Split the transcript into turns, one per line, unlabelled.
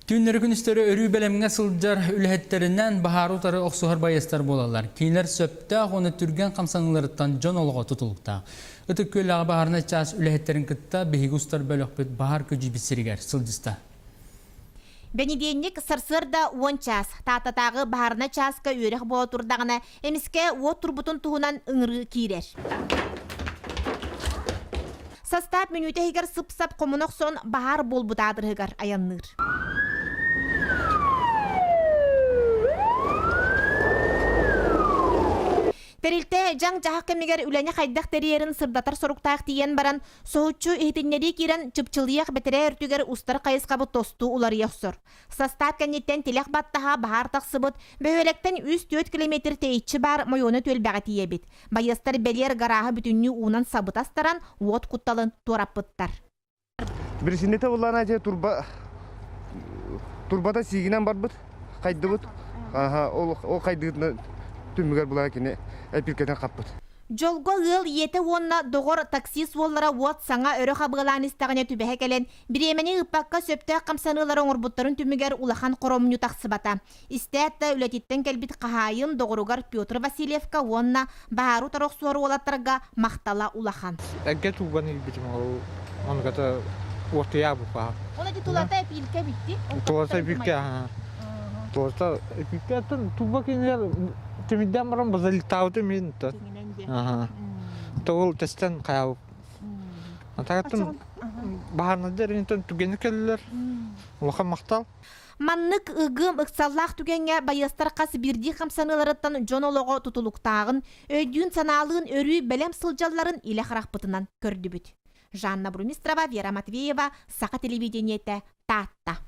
Түүннэри-күнүстэри өрүү бэлэмҥэ сылдьар үлэһиттэринэн баһаары утары охсуһар байыастар буолаллар. Кинилэр сөптөөх уонна түргэн хамсаныыларыттан дьон олоҕо тутулуктаах. Ытык Күөллээҕи баһаарынай чаас үлэһиттэрин кытта биһиги устар бөлөхпүт баһаар күдьүйбүт сиригэр сылдьыста.
Бэнидиэнньик сарсыарда 10 чаас Тааттатааҕы баһаарынай чааска үөрэх буола турдаҕына, эмискэ уот турбутун туһунан ыҥырыы киирэр. Састаап мүнүүтэ иһигэр сып-сап хомуна охсон баһаар буолбут аадырыһыгар айанныыр. Тэрилтэ дьаҥ-дьаһах кэмигэр үлэни хайдах тэрийэрин сырдатар соруктаах тиийэн баран, соһуччу иһитиннэрии киирэн чыпчылыйыах бэтэрээ өртүгэр устар хайысхабыт тосту уларыйа охсор. Састаап кэнниттэн тилэх баттаһа баһаар тахсыбыт, бөһүөлэктэн 3-4 километр тэйиччи баар Мойуона түөлбэҕэ тиийэбит. Байыастар бэлиэр гарааһы бүтүннүү уунан сабыта астаран, уот кутталын туораппыттар.
Бирисиннэтэ буллаана дьэ турба турбата сиигинэн барбыт, хайдыбыт. Аха, ол ол хайдыытынан түмүгэр булан кини эпиркэтин хаппыт.
Дьолго ыал ийэтэ уонна доҕор такси суоллара уот саҥа өрө хабыалаан истэҕинэ түбэһэ кэлэн, бириэмэни ыыппакка сөптөөх хамсаныылары оҥорбуттарын түмүгэр улахан хоромньу тахсыбата. Истээт да үлэтиттэн кэлбит хаһаайын доҕоругар Петр Васильевка уонна баһаары утары охсуһар уолаттарга махтала улахан.
Эргэ туубан илбитим ол онугата уотуйаабыппа.
Ол эти тулата эпиилкэ битти.
Тулата эпиилкэ аха. Тулата эпиилкэ тууба кинилэр тимирдэн баран базаликтаабыты мин Аха. Тоҕул тэстэн хаябып. Атагаттан баһаарнайдар интон түгэни кэллилэр. Улахан махтал.
Маннык ыгым, ыксаллаах түгэҥҥэ байыастар хас биирдии хамсаныыларыттан дьон олоҕо тутулуктааҕын, өйдүүн-санаалыын өрүү бэлэм сылдьалларын илэ харахпытынан көрдүбүт. Жанна Бурмистрова, Вера Матвеева, Саха телевидениетэ, Таатта.